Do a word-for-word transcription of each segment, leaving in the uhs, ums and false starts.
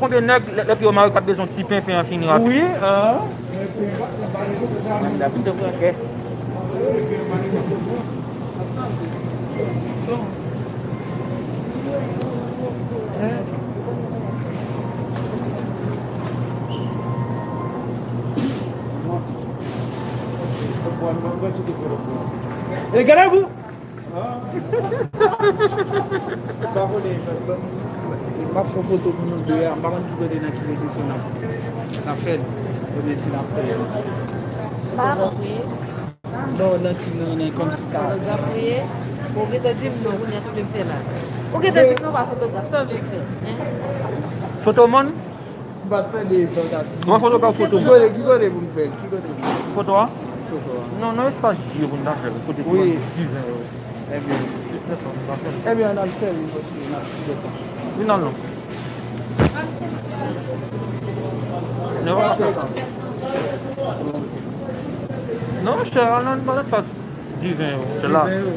Kenbe nèg, lè, lè pye yo mare, yo pa t bezwen ti penpen an fini rapid. Wi, an. Mwen la pito pran kè. E gade pou. M pa konnen, m ap fè yon foto pou nou de a, m pa konn ki kote, nan ki pozisyon n ap, n ap fè l, oubyen si n ap fè l. Pa konprann. Non, nan ki, nan, nan, kòmsi ta. Ou gentan di m non, kounye a sa w vle m fè la. Ou gentan di m non, pa fotograf, sa w vle m fè, hein? Foto moun? M pa t tande sa w t ap di. Mwen foto ka foto. Ki kote, ki kote pou m fè l? Ki kote pou m fè l? Foto a? Foto a. Non, nan espas je pou n ta fè l. Kote pou diven yo. Ebyen. Ebyen, ann al fè l, paske n ap pèdi tan. Vin al non. Non, monchè, al nan, nan espas diven yo. Se la. Diven yo.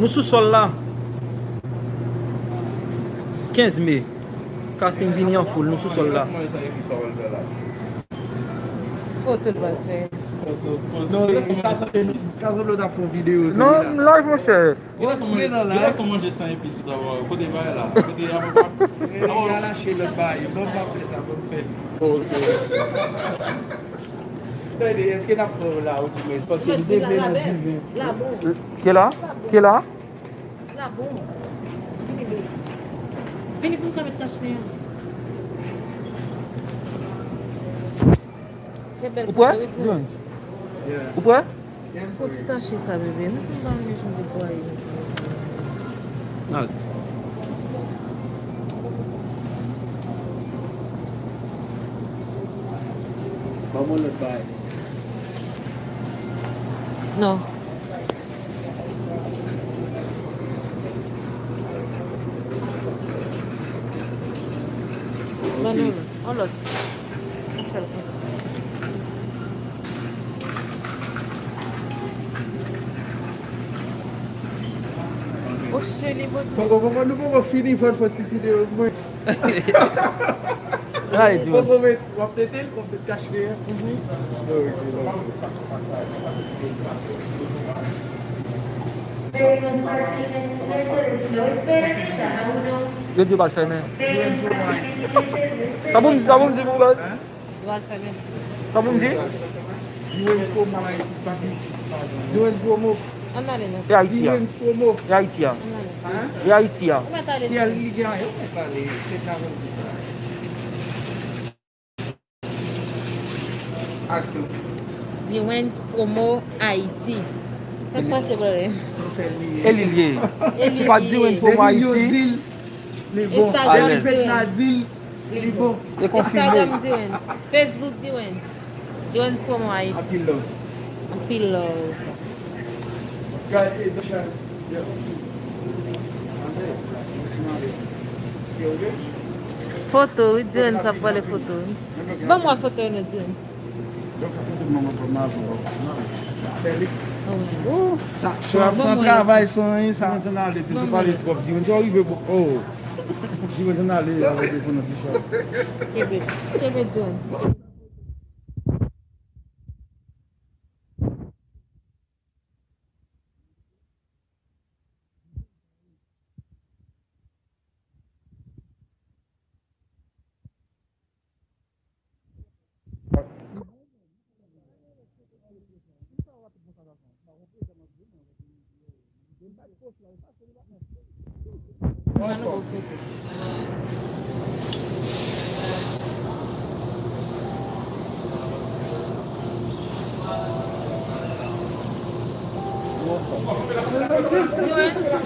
Nou sou sòl la. Kenz me. Casting vini an foul, nou sou sòl la. Foto l pral fè. Non, e, e ka sanble, ka sanble w t ap fè yon videyo tou. Non, m live, monchè. Genlè se manje, genlè se manje san epis ou ta wè. Kote bagay la? Kote avoka? Nèg la lache lòt bagay. Ban m pa fè sa, ban m fè. Ok. Tande, èske n ap pran w la ou di mwen? Paske m te vle nan diven. Ke la? Ke la? Vini pou m ka met kachnen an. Fè bèl foto, wi, Dylan. Ou prè? Fò ti tache sa, bebe. Mwen sanm pa renmen jan w netwaye. Al. Ban mwen lòt bagay. Non. Ban nou yon lòt. Yon sèl konsa. O, cheri, bon. Poko, poko, nou poko fini, fò n fè ti videyo, mwen. Sa e di, poko, w ap mete l, w ap met kache. Yo di yo pa fèmen. Sa pou m di, sa pou m di pou baz? Sa pou m di? Diwens Promo. Diwens Promo. Ann ale non. E Ayiti a. Diwens Promo. E Ayiti a. Ann ale. E Ayiti a. Ou mèt ale. Kiyès li gen anyen? Ou mèt ale. Se travay. Aksyon. Diwens Promo Ayiti. Sa k pase, brother? Se li ye. E li l ye. Se pa Diwens Promo Ayiti. Li bon. Instagram Diwens. Li bon. E konfime. Instagram Diwens. Facebook Diwens. Diwens Promo Ayiti. Anpil love. Anpil love. Foto, wi, Diwens ap pale foto, wi. Ban mwen foto yo, non, Diwens. San, san travay, san anyen, sa. Diwens ann ale, si te pale twòp, Diwens, ou rive pou, oh. Diwens ann ale, avèk yo pou nou ti chay. Kenbe, kenbe, Diwens.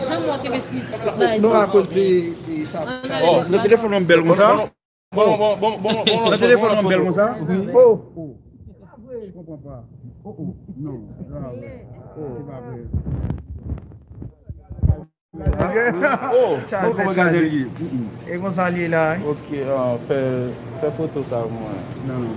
Janm wè kenbe ti bagay. Non, akoz de, de sa. Oh, nan telefòn an bèl konsa. Bon, bon, bon, bon, bon, nan telefòn an bèl konsa. Oh, oh. Je comprends pas. Oh, oh. Non. Oh, se pa vre. Oh, kòman gade l ye? E konsa l ye la, wi. Ok, ah, fè, fè foto sa pou mwen. Non, non.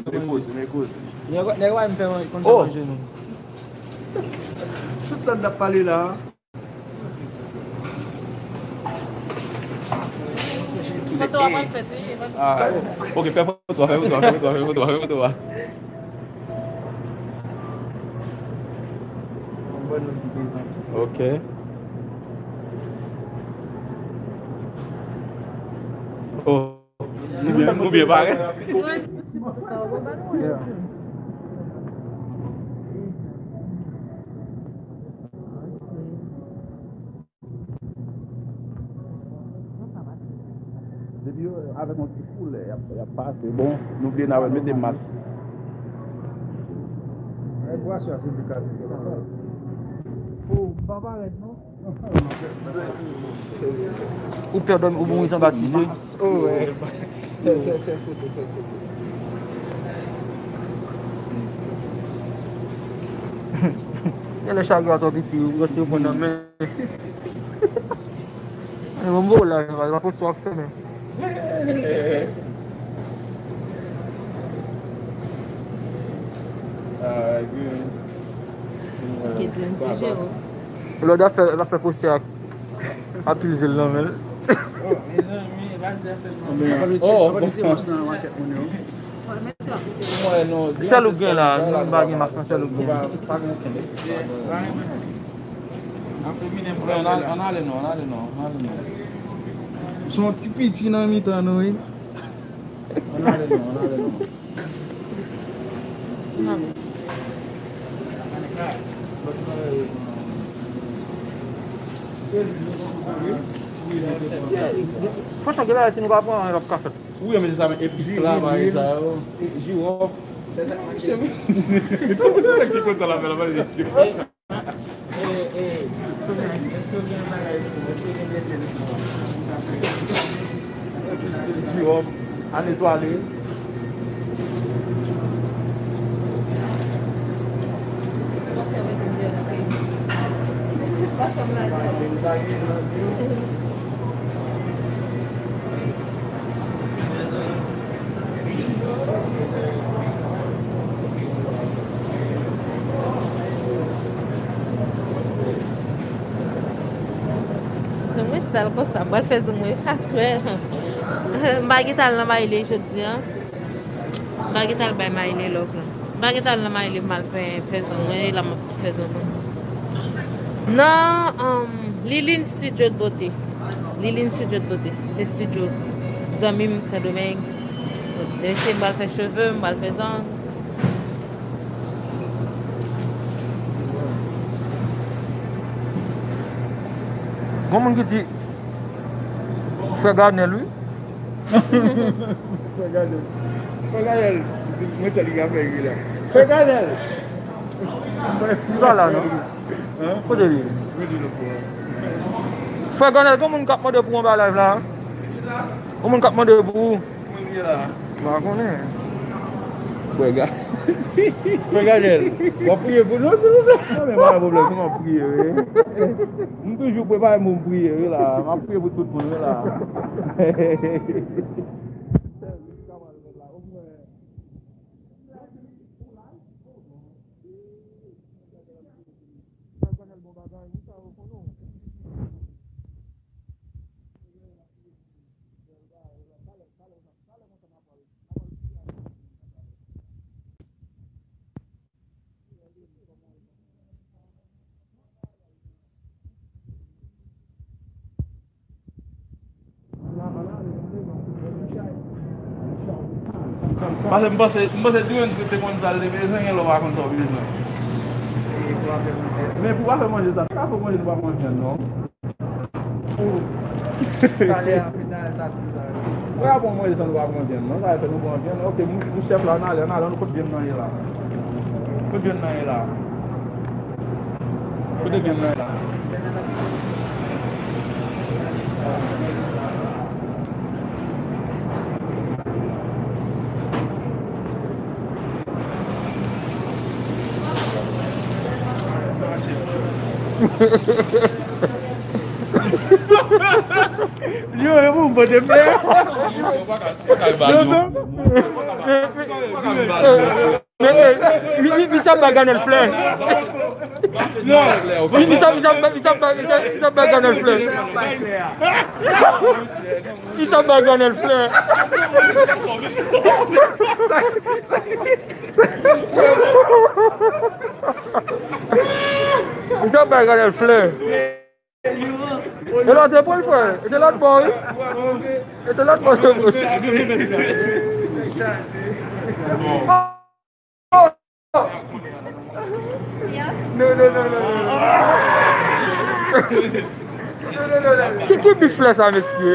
koze, men koze, men koze. Nèg, nèg pa m fè manje, konn fè manje nou. Tout sa n t ap pale la. Foto a pral fèt, wi. Ah, ok, fè foto a, fè foto a, fè foto a, fè foto a, fè foto a. Ok. Oh. Ou byen, ou byen parèt. Depi yo avèk yon ti koulè, y ap, y ap pase. Bon, nou bliye n a wè, mete mas. Oh, m pa parèt, non. Ou pè dòmi, ou mouri san batize. Oh, wè. Gen lè chagren an twò piti, ou resi yo pran nan men. Mwen bon la, m pa poste w ap fè men. Alright, good. Ki di m sijè w. Lòd ap fè, ap fè poste ak, ak pil zel nan men l. Oh, mezanmi, pa di afè sa. Oh, bon. Sèl ou gen la, nou pa gen mas nan sèl ou gen. Pa gen okenn. Ann ale non, ann ale non, ann ale non. Se yon ti piti nan mitan nou, wi. Ann ale non, ann ale non. Franchman, gen bagay si nou pa pran, l ap ka fèt. Wi, men se sa, men epis la, bagay sa yo. Jiwòf. Kòman se nèg ki kontan la fè la pale de jiwòf? Jiwòf, a netwaye. Zong mwen sal konsa, m pral fè zong mwen aswè. M pa gentan al nan Maile jodi a. M pa gentan al bay Maile love la. M pa gentan al nan Maile, m al fè, fè zong mwen, e la m ap fè zong mwen. Nan, um, Liline Studio de Beauté. Liline Studio de Beauté. Se studio zanmi m Sendomeng. Mesye, m pral fè cheve, m pral fè zong. Gon moun ki di, Frè Ganèl, wi. Frè Ganèl. Frè Ganèl. Mwen sèl ki ka fè ri la. Frè Ganèl. Li pa la, non. Kote li ye? Frè Ganèl, gen moun k ap mande pou w anba live la. Gen moun k ap mande pou ou. M pa konnen. Frè Ga-, Frè Ganèl, w ap priye pou nou, silvouplè? Non, men pa gen pwoblèm, se mwen ap priye, wi. M toujou prepare mo m priye, wi la. M ap priye pou tout moun, wi la. Paske m panse, m panse Durens te konn sa l te bezwen, gen lè w pa konn sa w bezwen. Men pou w pa fè manje sa, sa fè manje nou pa konn fè non. Talè a, final, sa, tout sa. Mwen ap bon manje san nou pa pran vyann, non? Sa fè nou pran vyann. Ok, nou, nou chèf la, n ale, n ale, nou kot vyann nan ye la? Kot vyann nan ye la? Kote vyann nan ye la? Yo, yo, bon, bon, de frè. Yo, non. Men, men, men, men, men, sa bay Ganèl flè. Non. Men, men, sa, men, sa, men, sa, men, sa, men, sa bay Ganèl flè. Men, sa bay Ganèl flè. Men, sa bay Ganèl flè. E lòt bò l fè. E se lòt bò, wi. E se lòt bò, se bò. Non, non, non, non, non. Non, non, non, non. Ki, ki bif flè sa, mesye?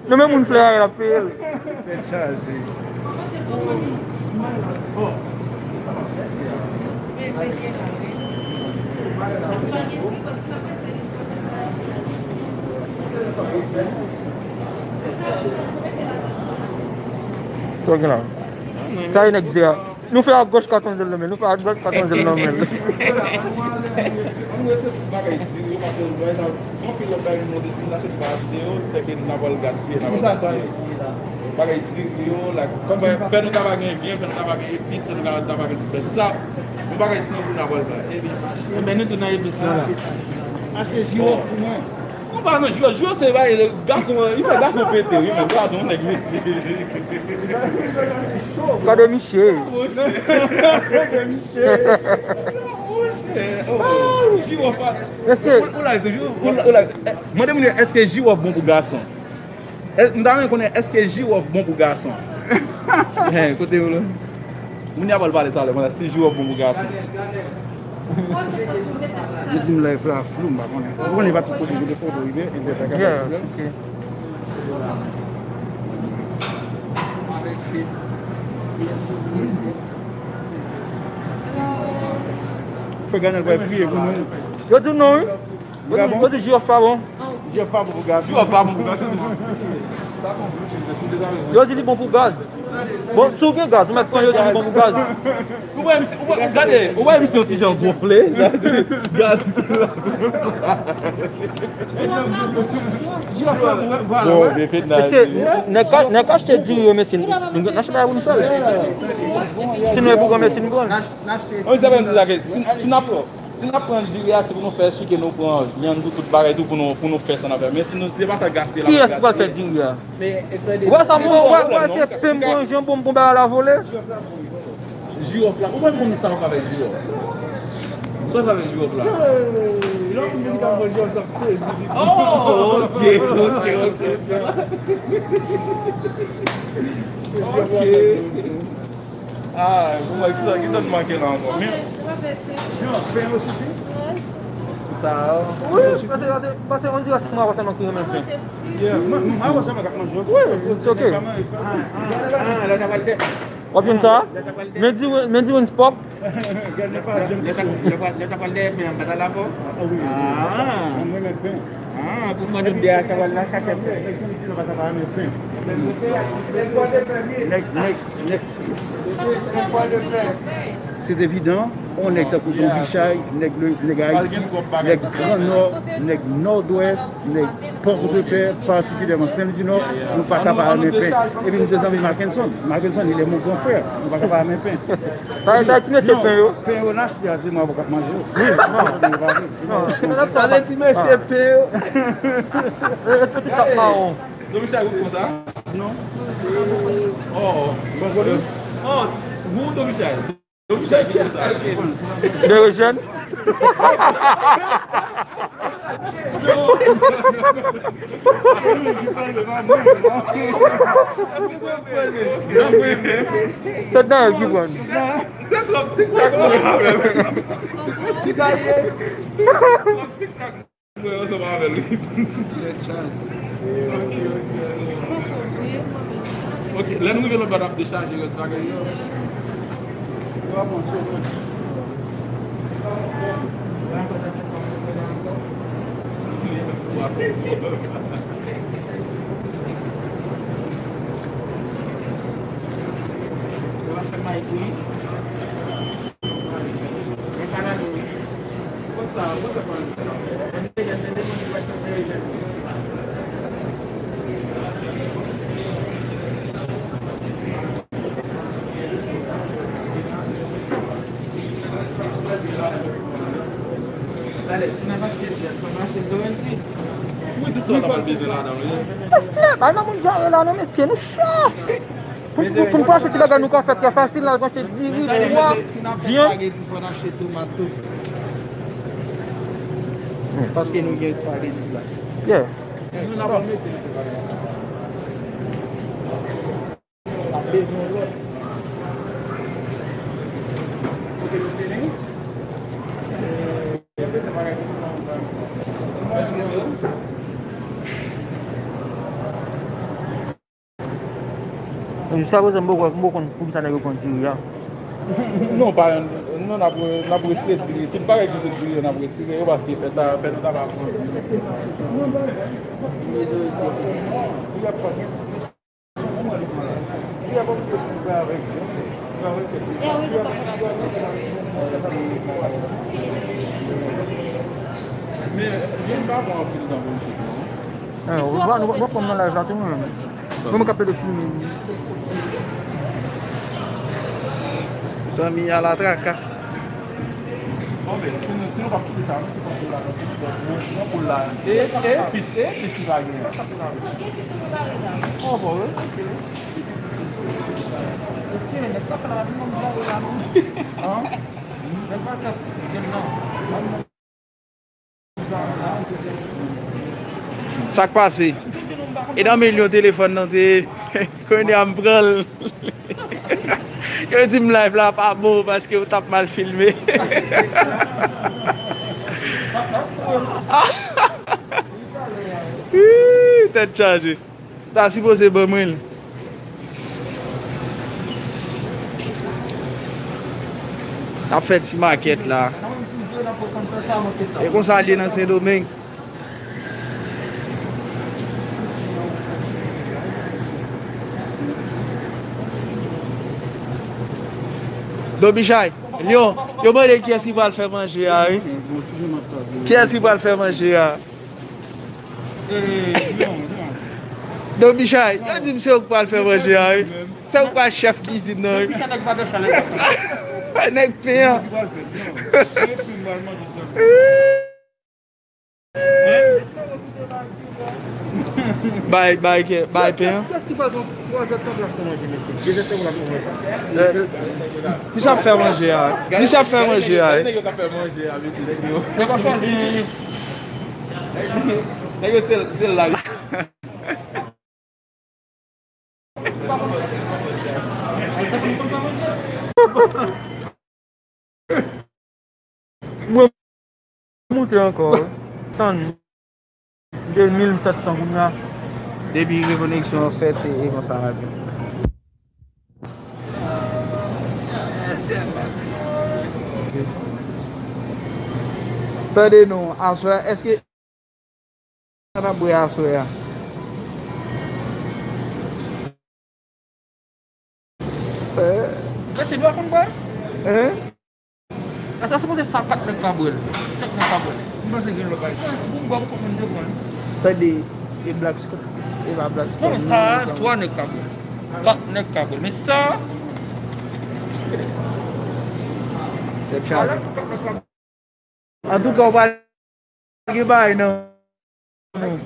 Non, men moun flè a, l ap peye l. Tèt chaje. Sa gen la. Sa e nèg ze a. Nou fè a gòch, katon jel nan men l. Nou fè a dwat, katon jel nan men l. Anpil lòt bagay diri yo, paske yo bay sa, anpil lòt bagay nou mande si nou achte, nou pa achte yo, se ke n ap al gaspiye, n ap al gaspiye. Bagay diri yo, la, fè nou ta pa gen vyann, fè nou ta pa gen epis, fè nou ta pa gen tout bagay. Se sa, yon bagay san gou n ap al bay. Ebyen, nou tou nan epis la, la. Achte jiwòf pou mwen. Konpa non, Jiro, Jiro se bay gason an, li fè gason pete, wi, men gadon nèg mesye. Gade misye. Gade misye. Jiro pa. Mesye. Ou la toujou, ou la, ou la. Mande moun yo, èske Jiro bon pou gason? M ta renmen konnen, èske Jiro bon pou gason? Kote yo la? Moun y ap al pale talè, mwen la, si Jiro bon pou gason. Yo di m live la flou, m pa konnen. Ou konnen pa tout kote gen de foto, wi, men entènèt la ka fè pwoblèm. Fè Ganèl pral priye pou nou. Yo di non, wi. Yo di, yo di Jiwòf pa bon. Jiwòf pa bon pou gason. Jiwòf pa bon pou gason. Yo di li bon pou gaz. Bon, si w gen gaz, ou mèt pran, yo di li bon pou gaz. Ou wè misye, ou wè, gade, ou wè misye yon ti jan gonfle. Gaz ki la. Bon, byen fèt nan. Mesye, nèg ka, nèg ka achte diri yo, mesye, nou, nou, n achte bagay pou nou fè l. Si nou e pou pran, mesye, nou pran. Wi, sa vle di la ke si, si n ap Si n ap pran diri a, se pou nou fè si ke nou pran vyann tou, tout bagay tou pou nou, pou nou fè sa n ap fè. Men si nou, se pa sa gaspiye la. Kiyès ki pral fè diri a? Ou wè sa, mwen, ou wè, ou wè se pen m pran, janbon m pran bagay la vole. Jiwòf la, ou pa konn sa w fè avèk jiwòf. Sa w fè avèk jiwòf la? Lè w konn ki ta pran jiwòf, sa sezi. Oh, ok, ok, ok, ok. Ok. Ah, pou mwen, kisa, kisa n manke la ankò? Men, non, pen osi, wi. Sa, wi, pase, pase, pase, on dirait se mwen avè sèlman ki renmen pen. Yeah, mwen, mwen, mwen avè sèlman k ap manje, ok? Wi, it's ok. W ap jwenn sa? Men di, men di, Wins Pop. Gade pa janm touche. Lè w t ap pral dèyè pen an, pa t al avè w? Ah, wi, wi. Ah. Mwen renmen pen. Ah, pou mwen, nou dèyè a t ap al nan chache pen. Nèg, nèg, nèg, nèg. Se evidan, on nèg tankou Don Bichay, nèg le, nèg Ayiti, nèg Gran Nò, nèg Nòdwès, nèg Pòtoprè, patikilyèman Sen Lwi di Nò, nou pa ka pa renmen pen. Epi m se zanmi Mackenson. Mackenson, il est mon grand frère. Nou pa ka pa renmen pen. Sa, sa ti mesye pen yo. Pen yo n achte a, se mwen avè w k ap manje yo. Wi, non. Sa se ti mesye pen yo. E, e, ti kap mawon. Don Bichay, ou konsa? Non. Oh, oh. Oh, gou Don Bichay. De rejèn. Se dayè ki pran. Se twòp TikTok mwen avè l. Ki sa l ye? Twòp TikTok mwen ansanm avè l. Ok, lè nou rive lòt bò n ap dechaje rès bagay yo. Mwen tout sa w ta pral bezwen ladan l wi. Mesye, bay nan moun djare la non mesye, nou cho. Pou, pou, pou nou achte ti bagay nou ka fè trè fasil, n al achte diri, pwa, vyann. Paske nou gen espageti la. Yeah. Nou n ap mete l. N ap bezwen lòt. Kote nou te vini? Èske se ou? Jiska prezan, m poko, m poko konn poukisa nèg yo pran diri a. Non, pa, non, n ap, n ap retire diri. Tout bagay ki sou diri yo, n ap retire yo, paske fè ta, fè nou ta va pran. Men, men pa bon anpil nan politik, non. Eh, w ap, w ap, w ap pran nan live la tou, mwen. Mwen, mwen k ap pede filme. Zanmi a la traka. Bon, men, si nou, si nou p ap kite sa, nou kite anpil la, nou kite nan poul la. E, e, pis, e, pis ki pa gen. Oh, bon, wi. Ok. Mesye, nèg pa fè la, nou, nou, nou, nou. Hein? Nèg pa fè, gen nan. Sa k pase? E nan milyon telefòn nan te ye. Kounye a m pran l. Yo di m live la pa bon paske yo t ap mal filme. Ih, tèt chaje. Ta sipoze ban mwen l. N ap fè ti makèt la. E konsa l ye nan Sendomeng. Don Bichay, Lyon, yo mande kiyès ki pral fè manje a, wi. Kiyès ki pral fè manje a? Don Bichay, yo di m se ou k pral fè manje a, wi. Se ou k pral chèf kizin nan, wi. Nèg pen an. Bay, bay, kè, bay pen an. Kisa ap fè manje a? Kisa ap fè manje a? Nèg yo k ap fè manje a, mesye, nèg yo. Nèg yo chwazi. Nèg yo se, se la. Mwen moute ankò, wi. Tann. De mil sèt san kounye a. Depi rekoneksyon an fèt, e, e konsa n ap jwe. Tande non, aswè, èske sa n ap bwè aswè a? Eh. Mesye, nou pa konn bwè? Hein? Sa, sa sipoze sa kat nèg ka bwè l. Senk nèg ka bwè l. M panse gen lòt bagay. Bon, m bwè pou kont mwen, m te pran l. Tande, e Black Scott, e pa Black Scott. Non, sa a, twa nèg ka bwè l. Kat nèg ka bwè l. Men sa, tèt chaje. Antouka, ou pa gen bagay nan men w.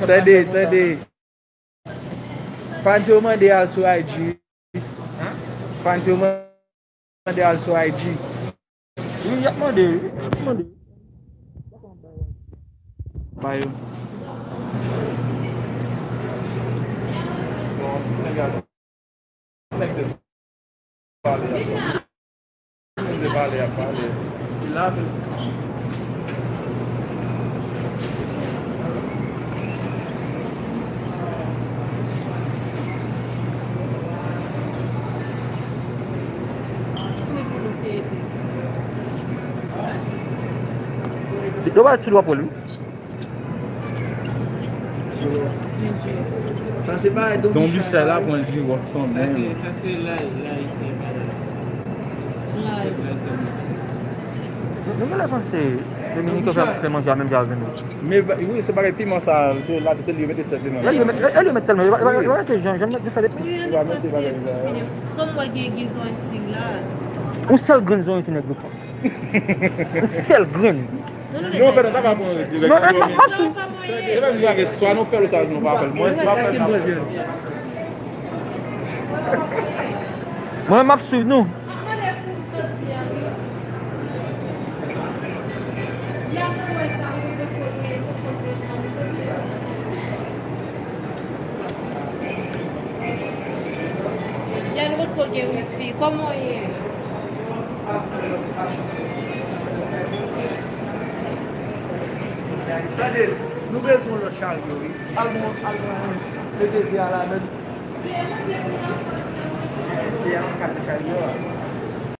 Tande, tande. Fans yo mande al sou I G. Fans yo mande al sou I G. Wi, y ap mande, wi, y ap mande. Ba yo. Bon, nèg la, nèg de pale a. Moun de pale a pale. La, Yo pa sou dwa pou li. Sa se bagay Don Bichal la pran jiròf kanmenm. Sa se, sa se lay, lay, lay. Lay. Sa se lay sèlman. Nou, nou genlè panse Dominiken fè, fè manje a menm jan avè nou. Men ba-, wi, se bagay piman sa, se la, se li yo mete sèl piman. Lè yo met, lè yo met sèl, men yo pa, yo pa, yo pa mete jan, jan met sèl epi. Wi, nou panse pou fini. Kòm mwen gen, gen zonyon sing la. Yon sèl grenn zonyon sing nèg yo pran. Yon sèl grenn. Non, fè non, sa pa pran direksyon. Non, non, non, pa sou. Se menm bagay, swa nou fè l, swa nou pa fè l. Mwen, si pa fè l, mwen, m ap swiv nou. Yan, nou potko gen wifi. Kòman w ye? Tande, nou bezwen yon lòt charyo, wi. Al pran, al pran, mete ze a ladan. Ze a nan kad charyo a.